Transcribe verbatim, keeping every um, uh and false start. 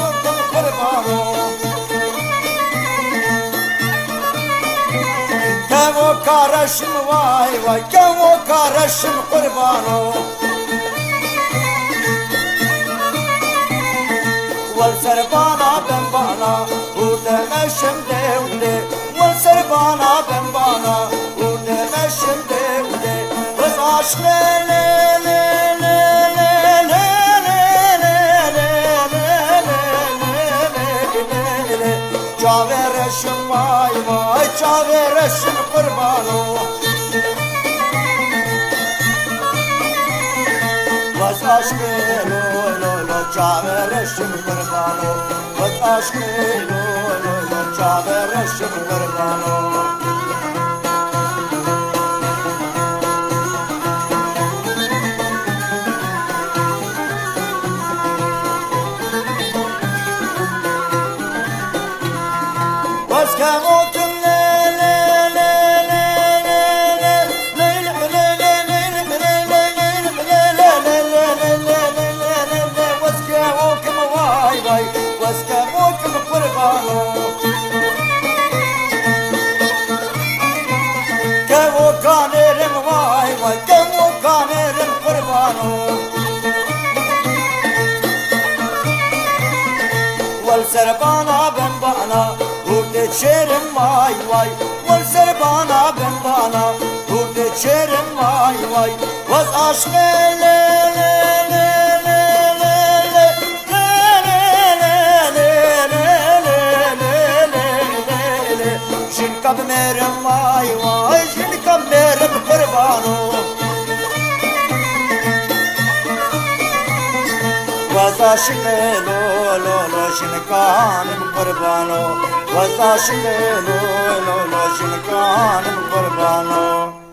kevokim qurbano. Kevoka reşim vay vay, kevoka reşim qurbano. Wel ser bana ben bana, û demeşim dewde. Wel ser bana ben bana, û demeşim dewde. Biz aşkê le le le le le le le le le le le le le le le. Çavê reşim vay vay, çavê reşim qurbano. Wez aşkê lo lo lo, çavê reşim qurbano. Wez aşkê lo lo lo, çavê reşim qurbano. Wez kevokim le le le le le le le. Wez kevokim vay vay, wez kevokim qurbano. Kevoka nêrin vay vay, kevoka nêrin qurbano. Wel ser bana ben bana, hûrtê çêrim vay vay. Wel ser bana ben bana, hûrtê çêrim vay vay. Wez aşkê le le le le le le le. Jinka bimêrim vay vay, jinka bimêrim qurbano. Wez aşkê lo lo lo, jinkanim qurbano. Wez aşkê lo lo lo, jinkanim qurbano.